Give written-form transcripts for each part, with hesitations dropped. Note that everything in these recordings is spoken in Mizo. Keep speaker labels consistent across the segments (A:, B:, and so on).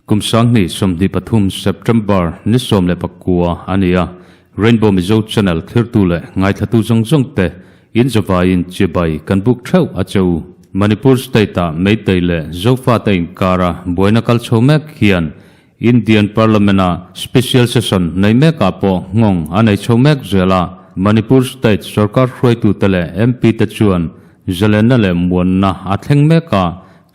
A: Kum 2023 September ni 19 a ni a, Rainbow Mizo Channel thlirtu leh ngaithlatu zawng zawng te in zavaiin chibai kan buk theuh a che u. Manipur State-ah Meitei leh Zofate inkara buaina kal chho mek hian Indian Parliament-a Special Session nei mekah pawh nghawng a nei chho mek zel a, Manipur State sorkar hruaitute leh MP te chuan zalenna leh muanna a thleng mek a,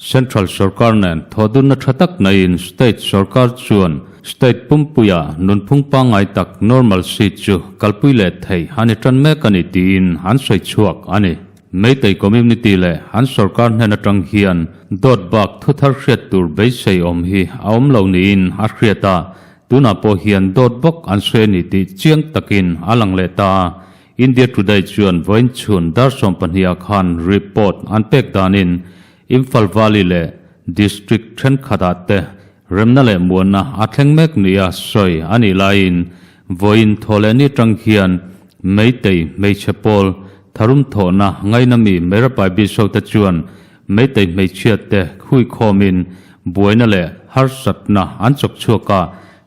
A: Central sorkar nen thawhdunna tha tak naiin State sorkar chuan State pumpuia nunphung pangngai tak normalcy chu kalpui leh theih a ni tan mek a ni tiin an sawi chhuak a ni. Meitei community leh an sorkar hnen atang hian dawt bak thu thar hriat tur beisei awm hi a awm lo niin a hriat a, tunah pawh hian dawt bawk an sawi a ni tih chiang takin a lang leh ta a. India Today chuan vawiin chhun dar 12 ah khan report an pek danin Imphal Valley leh district thenkhatah te remna leh muanna a thleng mek nia sawi a nih laiin vawiin thawhlehni atang hian Meitei hmeichhe pawl tharum thawhna ngaina mi Meirapai Biso te chuan Meitei hmeichhia te huikhawmin buaina leh harsatna an chawk chhuak a,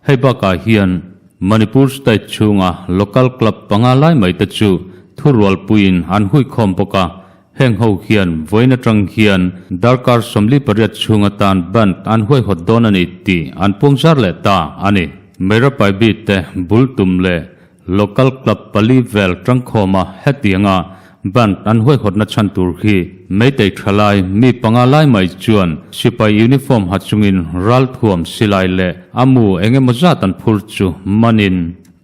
A: hei bakah hian Manipur state chhunga local club panga lai mai te chu thurualpuiin an huikhawm bawk a. Heng ho hian vawiin atang hian darkar 48 chhung atan band an huaihawt dawn a ni tih an puang zar leh ta a ni. Meirapai bik te bul tum leh local club pali vel tangkhawma hetianga band an huaihawtna chhan tur hi Meitei thalai mi panga lai mai chuan sipai uniform ha chungin ralthuam silai leh a mu eng emaw zat an phur chu manin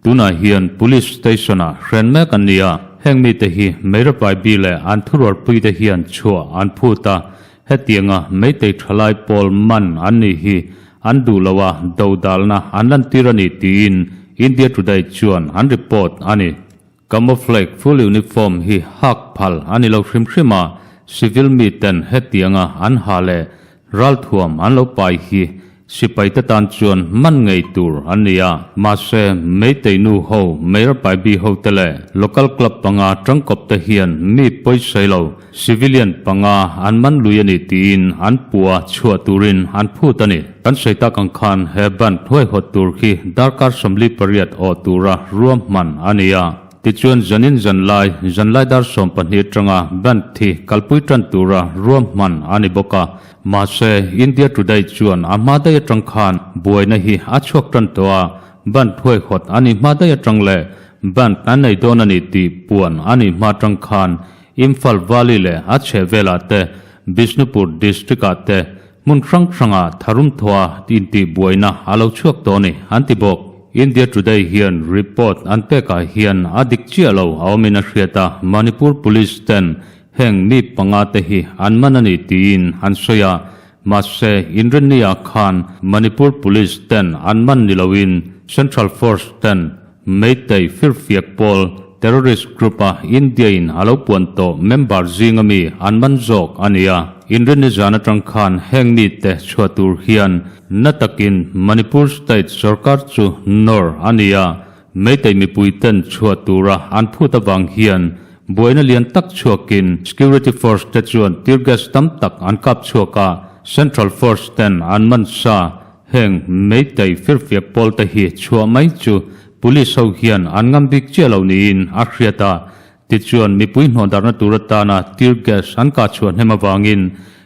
A: Tunah hian Police Station-ah hren mek an ni a, heng mite hi Meirapai bi leh an thurualpuite hian chhuah an phut a, hetianga Meitei thalai pawl man an nih hi an duh lo a, dodalna an lantir a ni tiin India Today chuan an report a ni. Camouflage full uniform hi hak phal a ni lo hrim hrim a, civil miten hetianga an ha leh Ralthuam an lo pai hi sipaite tan chuan man ngei tur an ni a, mahse Meitei nu ho, Meira Paibi ho te leh local club panga tangkawp te hian mi pawisai lo civilian panga an man lui a ni tiin an pua chhuah turin an phut a ni. Kan sawi tak ang khan he band huaihawt tur khi darkar 48 awh tura ruahman a ni a. Tichuan zanin zanlai, zanlai dar 12 atanga band thi kalpui tan tura ruahman a ni bawk a. Mahse, India Today chuan a hma daih atang khan buaina hi a chhuak tan tawh a, band huaihawt a ni hma daih atang leh band an nei dawn a ni tih puan a nih hma atang khan Imphal Valley leh a chhehvelah te, Bishnupur District-ah te Hmun hrang hrangah tharum thawha intih buaina a lo chhuak tawh a ni, an ti bawk. India Today hian report an pekah hian a dik chiah lo a awmin a hriat a, Manipur Police ten heng mi panga te hi an man a ni tiin an sawi a, mahse inrinni-ah khan Manipur Police ten an man ni loin Central Force ten Meitei firfiak pawl terrorist group a India in a lo puan tawh member zinga mi an man zawk a ni a. Inrinni zan atang khan heng mite chhuah tur hian na takin Manipur state sorkar chu nawr a ni a. Meitei mipui ten chhuah tura an phut avang hian buaina lian tak chhuakin security force te chuan tear gas tam tak an kap chhuak a, central force ten an man sa. Heng Meitei firfiak pawl te hi chhuah mai chu Police ho hian an ngam bik chiah lo niin a hriat a, tichuan mipui hnawhdarhna tur atana tear gas an kah chhuah hnem avangin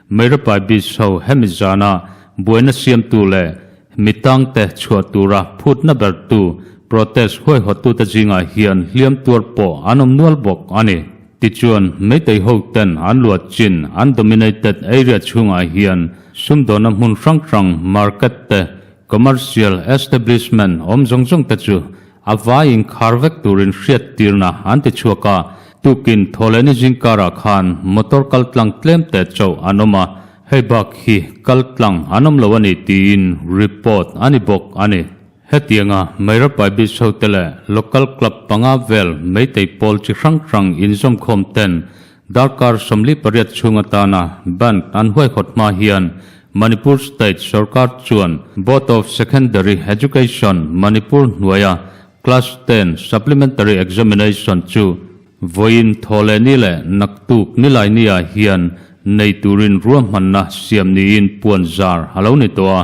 A: Meirapai Beach ho hemi zana buaina siamtu leh mitangte chhuah tura phutna bertu protest huaihawttute zingah hian hliam tuar pawh an awm nual bawk a ni. Tichuan, Meitei ho ten an luah chin an dominated area chhungah hian sumdawna hmun hrang hrang, market te, commercial establishment awm zawng zawng te chu a vai inkhar vek turin hriat tirna an ti chhuak a. Tukin thawhlehni zingkarah khan motor kal tlang tlem te chauh an awm a, hei bak hi kal tlang an awm lo a ni tiin report a ni bawk a ni. Hetianga Meirapai Beach ho te leh Local Club panga vel Meitei pawl chi hrang hrang inzawmkhawm ten darkar 48 chhung atana band an huaihawt hma hian Manipur State sorkar chuan Board of Secondary Education Manipur hnuaia Class 10 Supplementary Examination chu vawiin thawhleh ni leh naktuk nilai niah hian nei turin ruahmanna siam niin puan zar a lo ni tawh a.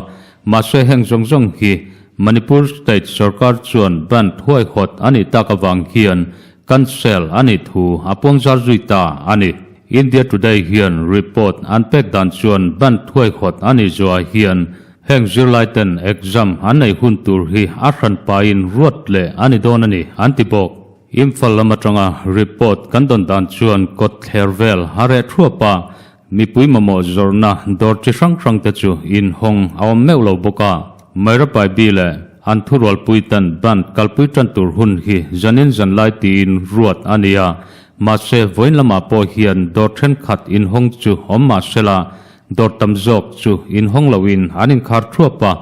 A: Mahse heng zawng zawng hi Manipur State sorkar chuan bandh huaihawt a nih tak avang hian cancel a nih thu a puangzar zui ta a ni. India Today hian report an pek dan chuan bandh huaihawt a nih zuah hian heng zirlai ten exam an nei hun tur hi a hran pahin ruat leh a ni dawn a ni an ti bawk. Imphal lam atanga report kan dawn dan chuan kawt thler vel a reh thuap a, Mipui mamawh zawrhna dawr chi hrang hrang te chu inhawng a awm meuh lo bawk a, Mairapai bi leh an thurualpui tan band kalpui tan tur hun hi zanin zanlai tiin ruat a ni a, mahse vawiin lamah pawh hian dawr thenkhat inhawng chu awm mah sela dawr tam zawk chu inhawng loin an inkhar thuap a,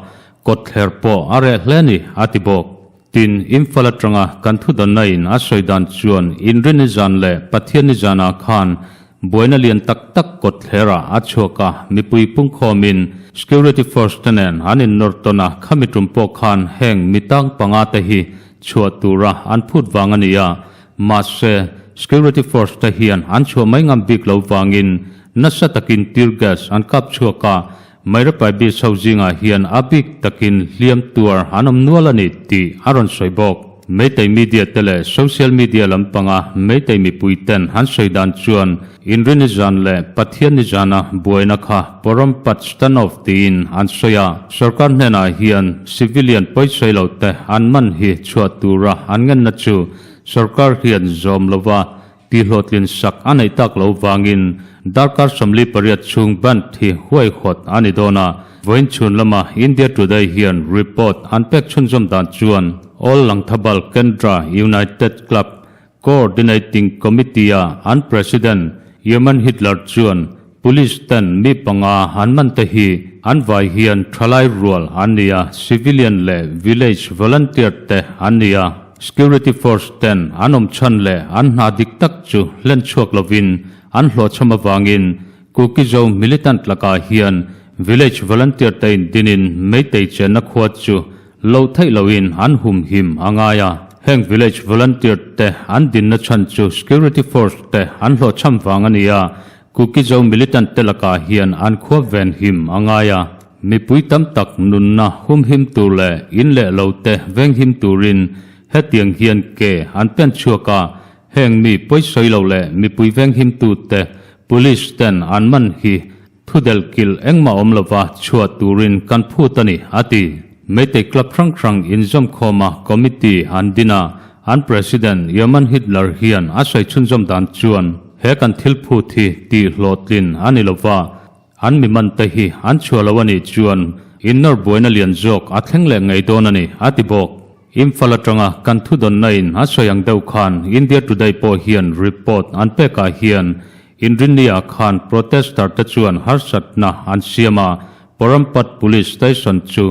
A: kawtthler pawh a reh hle a ni a ti bawk. Tin, Imphal atanga kan thudanna in a sawi dan chuan Inrinni zan leh Pathianni zanah khan buaina lian tak tak kawtthler ah a chhuak a, mipui pungkhawmin Security Force te nen an innawr tawn a, khami tum pawh khan heng mi tang panga te hi chhuah tura an phut vang a ni a, mahse Security Force te hian an chhuah mai ngam bik lo vangin nasa takin tear gas an kap chhuak a, Mairapai Beach ho zingah hian a bik takin hliam tuar an awm nual a ni tih a rawn sawi bawk. Meitei media te leh social media lampanga Meitei mipui ten an sawi dan chuan Inrini zan leh Pathianni zana buaina kha Porompat Standoff tiin an sawi a. Sorkar hnenah hian civilian pawisawi lo te an man hi chhuah tura an ngenna chu sorkar hian zawm lova Tihhlawhtlin sak a neih tak lo vangin darkar 48 chhung bandh hi huaihawt a ni dawn a, vawiin chhun lama India Today hian report an pek chhunzawm dan chuan All Langthabal Kendra United Club Coordinating Committee-a an President Yeman Hitler chuan Police ten mi panga an man te hi an vai hian thalai rual an ni a, civilian leh village volunteer te an ni a. Security force ten an awm chhan leh an hna dik tak chu hlen chhuak lovin an hlawhchham avangin Kuki-Zo militant lakah hian village volunteer te indinin Meitei chenna khua chu loh theih loin an humhim a ngai a. Heng village volunteer te an dinna chhan chu security force te an hlawhchham vang a ni a, Kuki-Zo militant te lakah hian an khua venhim a ngai a, mipui tam tak nunna humhim tur leh in leh lo te venghim turin hetiang hian ke an pen chhuak a, heng mi pawisawi lo leh mipui venghim tu te police ten an man hi Thudelh kilh engmah awm lova chhuah turin kan phut a ni, a ti. Meitei club hrang hrang inzawmkhawma committee an din a, an president Yeman Hitler hian a sawi chhunzawm dan chuan he kan thil phut hi tih hlawhtlin a ni lova, an mi man te hi an chhuah lo a nih chuan innawr buaina lian zawk a thleng leh ngei dawn a ni, a ti bawk. Imphal atanga kan thudawnna in a sawi ang deuh khan India Today pawh hian report an pekah hian Inrinni-ah khan protester te chuan harsatna an siam a, Porampat Police Station chu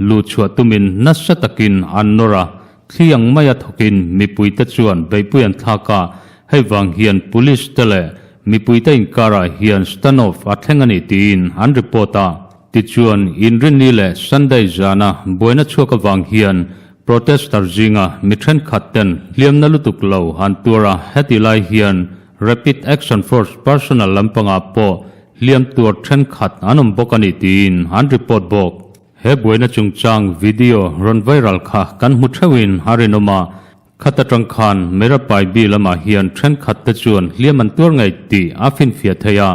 A: luhchhuah tumin nasa takin an nawr a, thli ang maia thawkin mipuite chuan beihpui an thlak a, hei vang hian Police te leh mipuite inkarah hian standoff a thleng a ni tiin an report a. Tichuan, Inrinni leh Sunday zana buaina chhuak avang hian protester zinga mi thenkhat ten hliamna lutuk lo an tuar a, heti lai hian Rapid Action Force personnel lampangah pawh hliam tuar thenkhat an awm bawk a ni tiin an report bawk. He buaina chungchang video rawn viral kha kan hmu theuhin a rinawm a, Khat atang khan Merapai bi lamah hian thenkhat te chuan hliam an tuar ngei tih a finfiah thei a,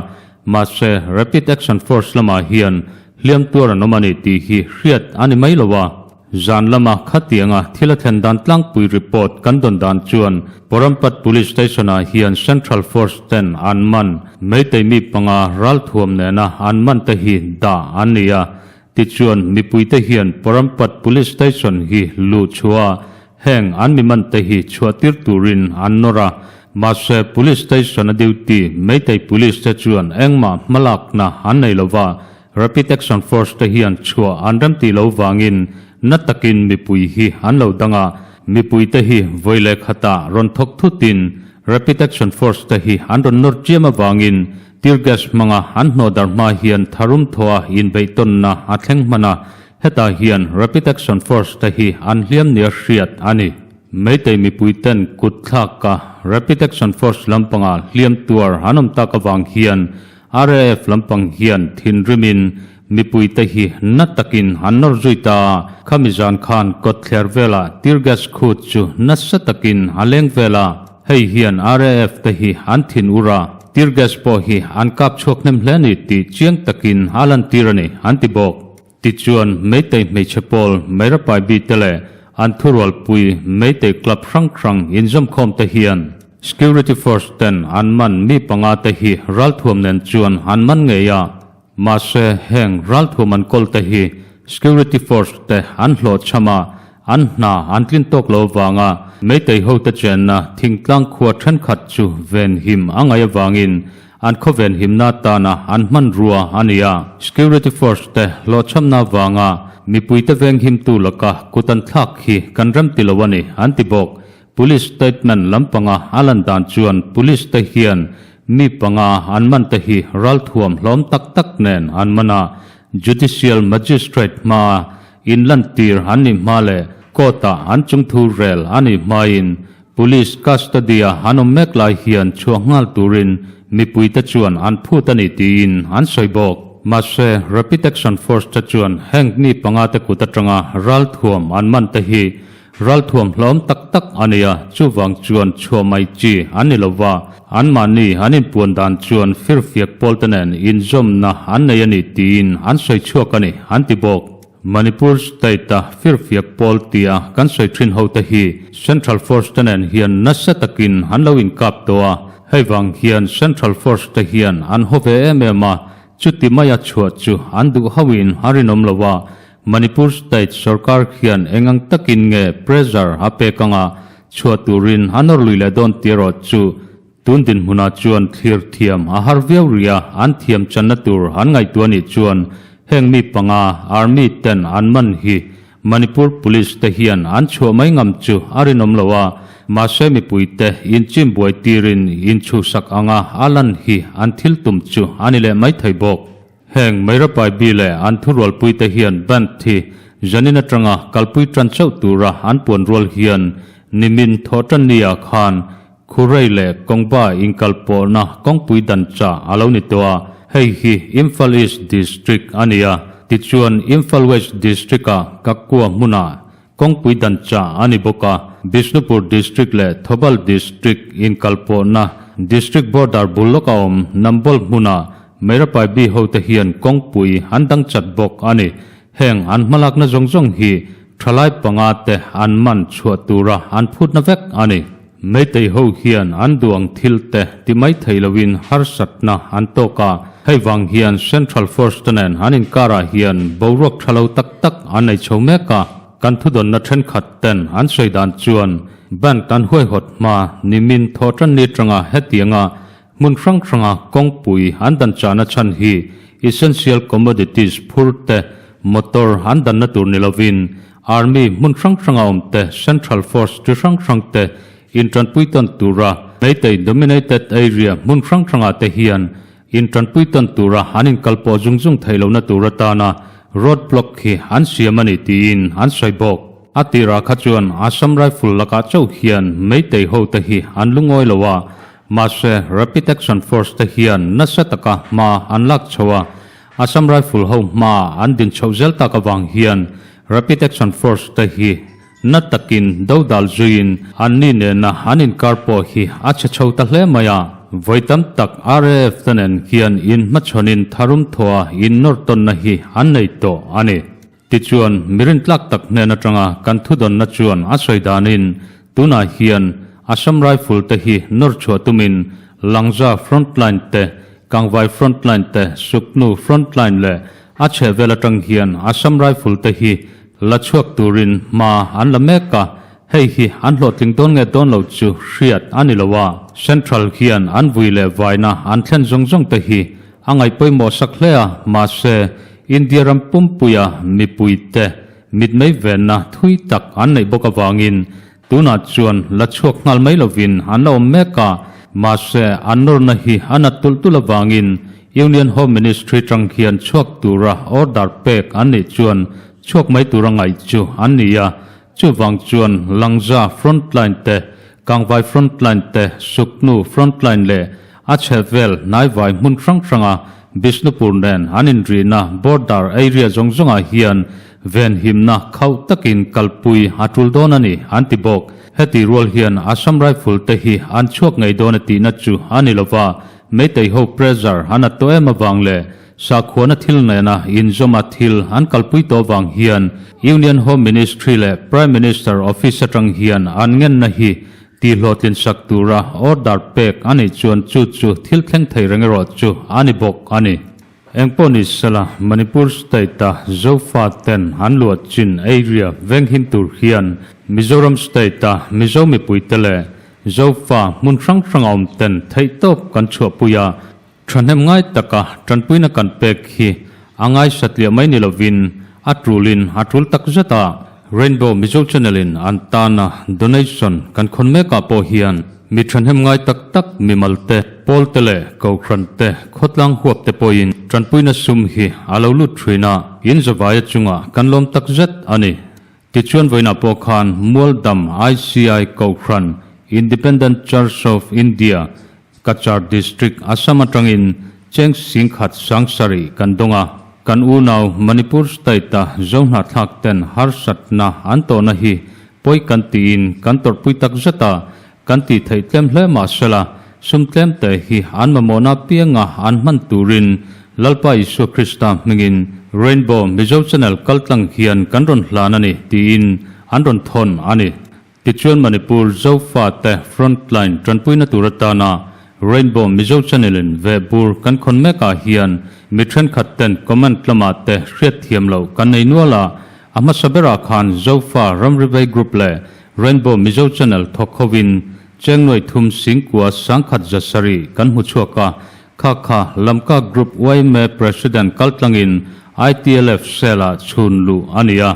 A: mahse Rapid Action Force lamah hian hliam tuar an awm a ni tih hi hriat a ni mai lo a. Zan lama khatianga thil a thlen dan tlangpui report kan dawn dan chuan Porampat Police Station ah hian Central Force ten an man Meitei mi panga ralthuam nena an man te hi dah an ni a, Tichuan, mipuite hian Porampat Police Station hi luh chhuah a, heng an mi mante hi chhuah tir turin an nawr a. Mahse, Police Station a duty Meitei Police te chuan engmah hmalakna an nei lo va, Rapid Action Force te hian chhuah an remtih lo vangin na takin mipui hi an lo dang a, mipuite hi vawi leh khatah rawn thawk thutin Rapid Action Force te hi an rawn nawr chiam avangin Tear gas hmanga an hnawh darh hma hian tharum thawha inbeihtawnna a thleng hman a, hetah hian Rapid Action Force te hi an hliam nia hriat a ni. Meitei mipui ten kut thlak a Rapid Action Force lampanga hliam tuar an awm tak avang hian RAF lampang hian thinrimin Mipuite hi na takin an nawr zui ta a, khami zan khan kawtthler velah tear gas khut chu nasa takin a leng vel a, hei hian RAF te hi an thin ur a, tear gas pawh hi an kap chhuak hnem hle a ni tih chiang takin a lantir a ni, an ti bawk. Tichuan, Meitei hmeichhe pawl Meirapai bite leh an thurualpui Meitei club hrang hrang inzawmkhawm te hian Security Force ten an man mi panga te hi ralthuam nen chuan an man ngei a, Mahse, heng ralthuam an kawl te hi security force te an hlawhchham a, an hna an tlin tawk lo avanga Meitei hote chenna thingtlang khua thenkhat chu venhim a ngaih avangin an khaw venhimna atana an hmanrua a ni a. Security force te hlawhchhamna avanga mipuite venghimtu laka kut an thlak hi kan rem ti lo a ni, an ti bawk. Police statement lampanga a lan dan chuan police te hian mi panga an man te hi ralthuam hlawm tak tak nen an man a, Judicial Magistrate hmaa inlantir an nih hma leh court ah an chungthu rel a nih hmain police custody a an awm mek lai hian chhuah nghal turin mipui te chuan an phut a ni tiin an sawi bawk. Mahse, Rapid Action Force te chuan heng mi panga te kut atanga ralthuam an man te hi Ralthuam hlawm tak tak a ni a, chuvang chuan chhuah mai chi an ni lova, anmahni an inpuan dan chuan firfiak pawlte nen inzawmna an nei a ni tiin an sawi chhuak a ni, an ti bawk. Manipur state-a firfiak pawl tia kan sawi thin hote hi Central Force te nen hian nasa takin an lo inkap tawh a, hei vang hian Central Force te hian an haw ve em em a, chuti maia chhuah chu an duh hauhin a rinawm lo a, Manipur state sorkar hian eng ang takin nge pressure a pek anga chhuah turin a nawr lui leh dawn tih erawh chu tun dinhmunah chuan thlir thiam a har viau rih a, an thiam channa tur an ngaihtuah nih chuan heng mi panga army ten an man hi Manipur police te hian an chhuah mai ngam chu a rinawm lo a, mahse mipui te inchim buai tirin inchhuhsak anga a lan hi an thil tum chu a ni leh mai thei bawk. Heng Meirapai bi leh an thurualpuite hian band thi zanin atanga kalpui tan chauh tura an puan rual hian nimin thawhtanni-ah khan Khurei leh Kawngba inkalpawhna kawngpui dan chah a lo ni tawh a, hei hi Imphal East District a ni a, tichuan Imphal West District-a Kakua hmunah Kawngpui dan chah a ni bawk a, Bishnupur District leh Thoubal District inkalpawhna District border bul lawka awm Nambol hmuna Meirapai bi hote hian kawngpui an dang chat bawk a ni. Heng an hmalakna zawng zawng hi thalai panga te an man chhuah tura an phutna vek a ni. Meitei ho hian an duh ang thil te ti mai thei loin harsatna an tawk a, hei vang hian Central Force te nen an inkarah hian boruak tha lo tak tak an nei chho mek a, kan thudawnna thenkhat ten an sawi dan chuan bank an huaihawt hma nimin thawhtanni atanga hetianga hmun hrang hranga kawngpui an dan chahna chhan hi essential commodities phur te motor an danna tur ni lovin Army hmun hrang hranga awm te, Central Force chi hrang hrang te intanpui tawn tura Meitei dominated area hmun hrang hrangah te hian intanpui tawn tura an inkalpawh zung zung theih lohna tur atana road block hi an siam a ni tiin an sawi bawk. A tirah kha chuan Assam Rifle lakah chauh hian Meitei ho te hi an lungawi lo a, mahse Rapid Action Force te hian nasa taka hma an lak chho a, Assam Rifle ho hmaa an din chhoh zel tak avang hian Rapid Action Force te hi na takin dodal zuiin anni nena an inkar pawh hi a chhe chho ta hle mai a. Vawi tam tak RAF te nen hian inhmachhawnin tharum thawha innawr tawnna hi an nei tawh a ni. Tichuan, mi rintlak tak hnen atanga kan thudawnna chuan a sawi danin tunah hian Assam Rifle te hi nawr chhuah tumin Langza Frontline te, Kangvai Frontline te, Suknu Frontline leh a chhehvel atang hian Assam Rifle te hi la chhuak turin hma an la mek a, hei hi an hlawhtling dawn nge dawn lo chu hriat a ni lo a. Central hian an vui leh vaina an thlen zawng zawng te hi a ngaihpawimawh sak hle a, mahse India ram pumpuia mipuite mitmei venna thui tak an neih bawk avangin Tunah chuan la chhuak nghal mai lovin an la awm mek a, mahse an nawrna hi a nat tulh tulh avangin Union Home Ministry tang hian chhuak tura order pek an nih chuan chhuak mai tura ngaih chu an ni a, chuvang chuan Langza frontline te, Kangvai frontline te, Suknu frontline leh a chhehvel hnaivai hmun hrang hranga. Bishnupur nen an inrihna border area zawng zawngah hian venhimna khauh takin kalpui a tul dawn a ni, an ti bawk. Heti rual hian Assam Rifle te hi an chhuak ngei dawn a tihna chu a ni lova, Meitei ho pressure an at tawh em avang leh sakhuana thil nena inzawma thil an kalpui tawh vang hian Union Home Ministry leh Prime Minister Office atang hian an ngenna hi tihhlawhtlin sak tura order pek a nih chuan chu chu thil thleng thei reng erawh chu a ni bawk a ni. Engpawh ni sela Manipur State-a Zofa ten an luah chin area venghim tur hian Mizoram State-a Mizo mipuite leh Zofa hmun hrang hranga awm ten theihtawp kan chhuahpui a, Thahnem ngai taka tanpuina kan pek hi a ngaisatliah mai ni lovin a tulin a tul tak zet a, Rainbow Mizo Channel in an tana donation kan khawn mekah pawh hian mi thahnem ngai tak tak mimal te, pawl te leh kohhran te, khawtlang huap te pawhin tanpuina sum hi a lo lut thin a, in zavaia chungah kan lawm tak zet a ni. Tichuan vawiinah pawh khan Mualdam ICI Kohhran, Independent Church of India, Cachar District, Assam atangin cheng singkhat sangsarih kan dawng a. Kan unau Manipur State-a Zohnahthlak ten harsatna an tawhna hi pawi kan tiin kan tawrhpui tak zet a, kan tih theih tlem hle mah sela, sum tlem te hi an mamawhna pianga an hman turin Lalpa Isua Krista hmingin Rainbow Mizo Channel kaltlang hian kan rawn hlan a ni tiin an rawn thawn a ni. Tichuan Manipur Zofate Frontline tanpuina tur atana Rainbow Mizo Channel in veh bur kan khawn mekah hian mi thenkhat ten comment lamah te hriatthiam loh kan nei nual a, a hmasa berah khan Zofa Ramrivei Group leh Rainbow Mizo Channel thawk hovin Chengnuai thum Singkua sangkhat zasarih kan hmu chhuak a, kha kha Lamka Group yma President kaltlangin ITLF Cell-ah chhun luh a ni a.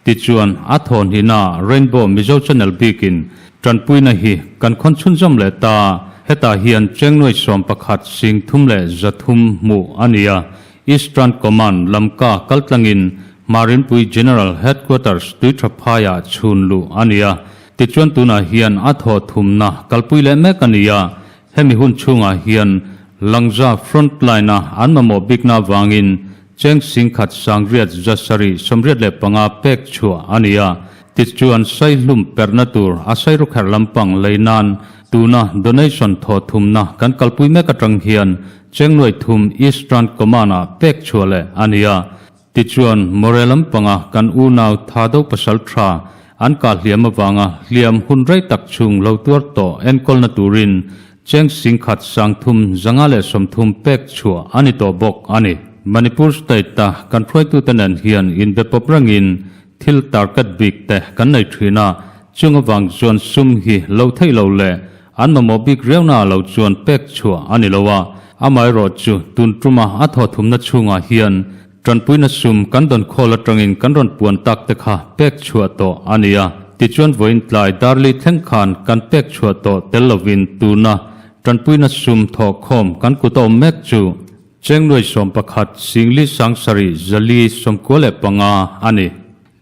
A: Tichuan, a thawhnihna Rainbow Mizo Channel bikin tanpuina hi kan khawn chhunzawm leh ta. Hetah hian Chengnuai 11 sing thum leh 300 hmuh a ni a. Eastern Command Lamka kaltlangin Marinpui General Headquarters Tuitha phaiah chhun luh a ni a. Tichuan tunah hian a thawh thumna kalpui leh mek a ni a. Hemi hun chhungah hian Langza Frontline-a an mamawh bikna avangin Cheng singkhat sangriat zasarih 85 pek chhuah a ni a, tichuan saihlum perhna tur a sairukherh lampang lei nan tuna donation thaw thumna kan kalpui mek atang hian cheng nuai thum Eastern Command-ah pek chhuah leh a ni a. Tichuan More lampanga kan unau tha do pasal tha an kah hliam avanga hliam hun rei tak chhung lo tuar tawh enkawlna turin Cheng singkhat sangthum 130 pek chhuah a ni tawh bawk a ni. Manipur State-a kan hruaitute nen hian inbe pawp rengin thil target bik te kan nei thin a, chung avang chuan sum hi lo theih lo leh an mamawh bik riauna lo chuan pek chhuah a ni lo a, amaherawh chu tun tuma a thawhthumna chhungah hian Tanpuina sum kan dawn khawl atangin kan rawn puan tak te kha pek chhuah tawh a ni a, tichuan vawiin tlai Darli thleng khan kan pek chhuah tawh tel lovin tuna tanpuina sum thawh khawm kan kut a awm mek chu Chengnuai 11 Singli Sangsarih 495 a ni.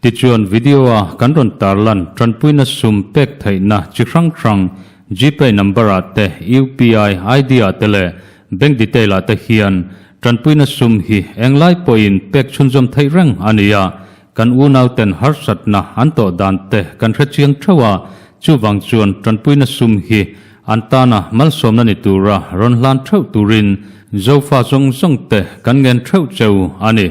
A: Tichuan video-a kan rawn tarlan tanpuina sum pek theihna chi hrang hrang Gpay number-ah te, UPI ID-ah te leh bank detail-ah te hian tanpuina sum hi englai pawhin pek chhunzawm theih reng a ni a, kan unauten harsatna an tawh dan te kan hre chiang theuh a, chuvang chuan tanpuina sum hi an tana malsawmna ni tura rawn hlan theuh turin Zofa zawng zawng te kan ngen theuh cheu a ni.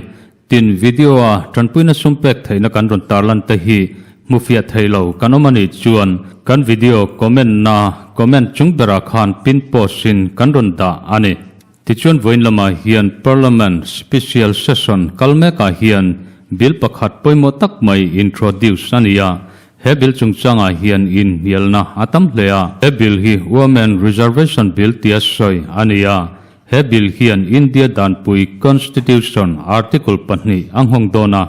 A: Tin, video-a tanpuina sum pek theihna kan rawn tarlan te hi hmu fiah thei lo kan awm a nih chuan kan video comment-na comment chung berah khan pin post-in kan rawn dah a ni. Tichuan vawiin lamah hian Parliament Special Session kal mekah hian bill pakhat pawimawh tak mai introduce a ni a, he bill chungchangah hian inhnialna a tam hle a. He bill hi Women Reservation Bill tia sawi a ni a, He bill hian India danpui Constitution Article pahnih a nghawng dawn a,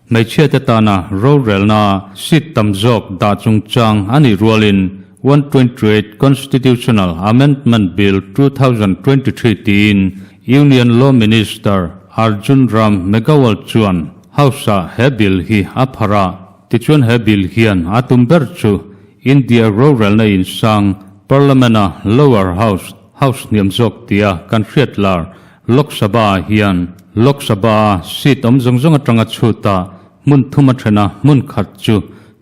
A: hmeichhiate tana rorelna seat tam zawk dah chungchang a nih rualin 128 Constitutional Amendment Bill 2023 tiin Union Law Minister Arjun Ram Meghwal chuan House-ah he bill hi a pharh a. Tichuan he bill hian a tum ber chu India rorelna insang Parliament-a Lower House, House hniam zawk tia kan hriat lar. Lok Sabha ah hian Lok Sabha a seat awm zawng zawng atanga chhut a hmun thum a then a hmun khat chu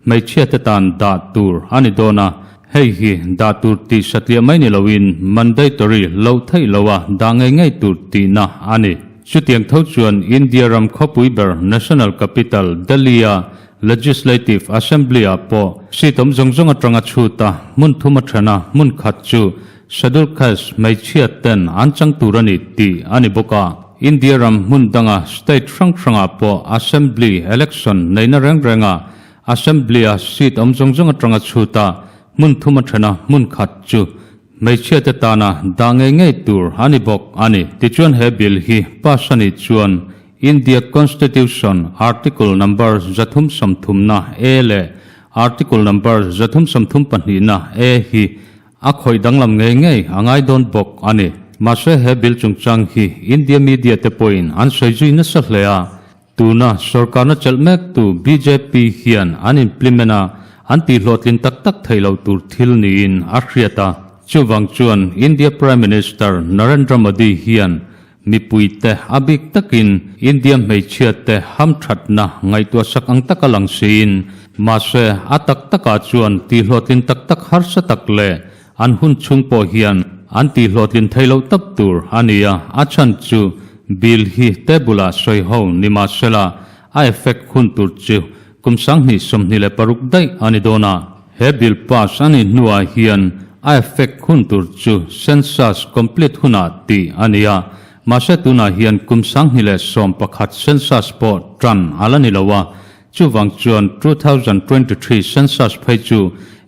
A: hmeichhia te tan dah tur a ni dawn a, hei hi dah tur tih satliah mai ni loin mandatory loh theih loh a dah ngei ngei tur tihna a ni. Chutiang tho chuan India ram khawpui ber National Capital Delhi a Legislative Assembly ah pawh seat awm zawng zawng atanga chhut a hmun thum a then a hmun khat chu Scheduled Caste hmeichhia ten an chang tur a ni tih a ni bawk a. India ram hmun danga state hrang hrangah pawh Assembly election neihna reng renga Assembly-a seat awm zawng zawng atanga chhut a hmun thum a then a hmun khat chu hmeichhia te tana dah ngei ngei tur a ni bawk a ni. Tichuan he bill hi pass a nih chuan India Constitution Article number 330na A leh Article number 332na A hi A khawih danglam ngei ngei a ngai dawn bawk a ni. Mahse he bill chungchang hi India media te pawhin an sawi zui nasa hle a, tuna sorkarna chelh mektu bjp hian an implement a, an tihhlawhtlin tak tak theih loh tur thil niin a hriat a. Chuvang chuan India Prime Minister Narendra Modi hian Mipuite a bik takin India hmeichhiate hamthatna ngaihtuah sak ang taka lang siin, mahse a tak takah chuan tihhlawhtlin tak tak harsa tak leh an hun chhung pawh hian an tihhlawhtlin thei loh tak tur a ni a, a chhan chu bill hi table ah sawi ho ni mahsela a effect hun tur chu kum 2026 daih a ni dawn a. He bill pass a nih hnuah hian a effect hun tur chu census complete hunah tih a ni a, mahse tunah hian kum 2011 census pawh tan a la ni lo a, chuvang chuan 2023 census phei chu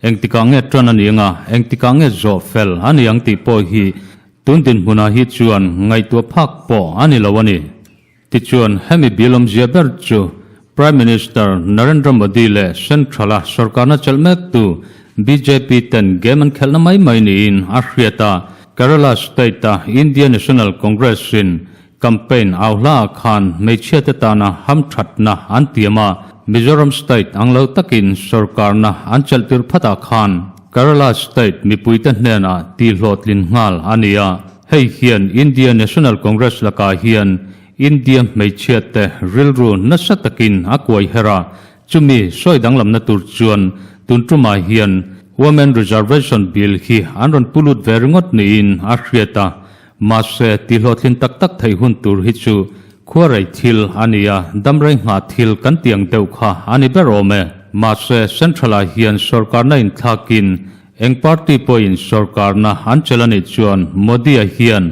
A: engtikah nge tan a ni anga engtikah nge zawh fel a ni ang tih pawh hi tun dinhmunah hi chuan ngaihtuah phak pawh a ni lo a ni. Tichuan, hemi bill awmzia ber chu Prime Minister Narendra Modi leh Central-a sorkarna chelh mektu bjp ten game an khelhna mai mai niin a hriat a. Kerala state-a India National Congress-in campaign au hlaah khan hmeichhiate tana hamthatna an tiam a, Mizoram state ang lo takin sorkarna an chelh tir phatah khan Kerala state mipuite hnenah tihhlawhtlin nghal a ni a. Hei hian India National Congress lakah hian India hmeichhiate rilru nasa takin a kuai her a, chumi sawi danglamna tur chuan tun tumah hian Women Reservation Bill hi an rawn pu lut ve ringawt niin a hriat a, mahse tihhlawhtlin tak tak theih hun tur hi chu khuarei thil a ni a, damrei nghah thil kan ti ang deuh kha a ni ber awm e. Mahse Central-ah hian sorkarna inthlakin Eng party pawhin sorkarna an chelh a nih chuan Modi-a hian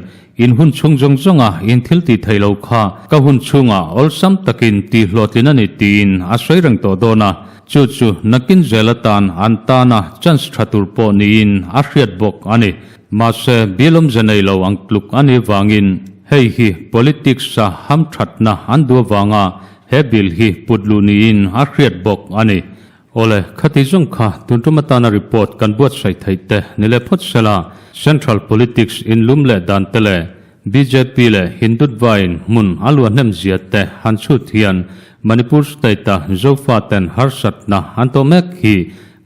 A: in hun chhung zawng zawnga in thil tih theih lo kha ka hun chhungah awlsam takin tih hlawhtlin a ni tiin a sawi reng tawh dawn a, chu chu nakin zel atan an tana chance tha tur pawh niin a hriat bawk a ni. Mahse, bill awmze nei lo ang tluk a nih vangin hei hi politics-a hamthatna an duh avanga he bill hi put luh niin a hriat bawk a ni. Awle, khati zawng kha tun tum atana report kan buatsaih theih te ni leh phawt sela, Central Politics inlum leh dan te leh bjp leh Hindutva in hmun a luah hnem zia te han chhut hian Manipur state a Zofa ten harsatna an tawh mek hi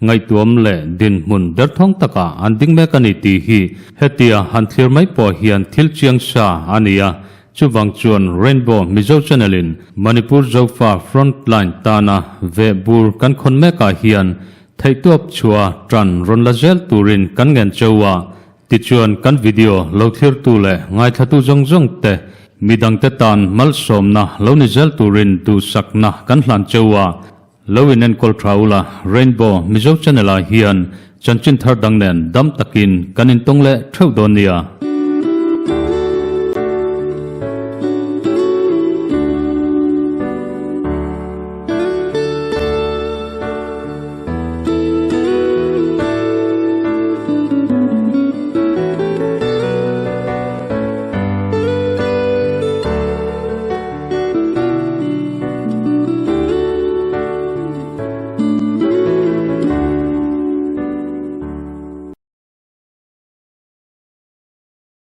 A: ngaihtuam leh dinhmun derthawng takah an ding mek a ni tih hi hetia han thlir mai pawh hian thil chiang sa a ni a, Chuvang chuan Rainbow Mizo Channel in Manipur Zofa Frontline tana veh bur kan khawn mekah hian theihtawp chhuah tan rawn la zel turin kan ngen cheu a, tichuan kan video lo thlirtu leh ngaithlatu zawng zawng te midangte tan malsawmna lo ni zel turin duhsakna kan hlan cheu a, lo in enkawl tha ula Rainbow Mizo Channel ah hian chanchin thar dang nen dam takin kan intawng leh theuh dawn nia.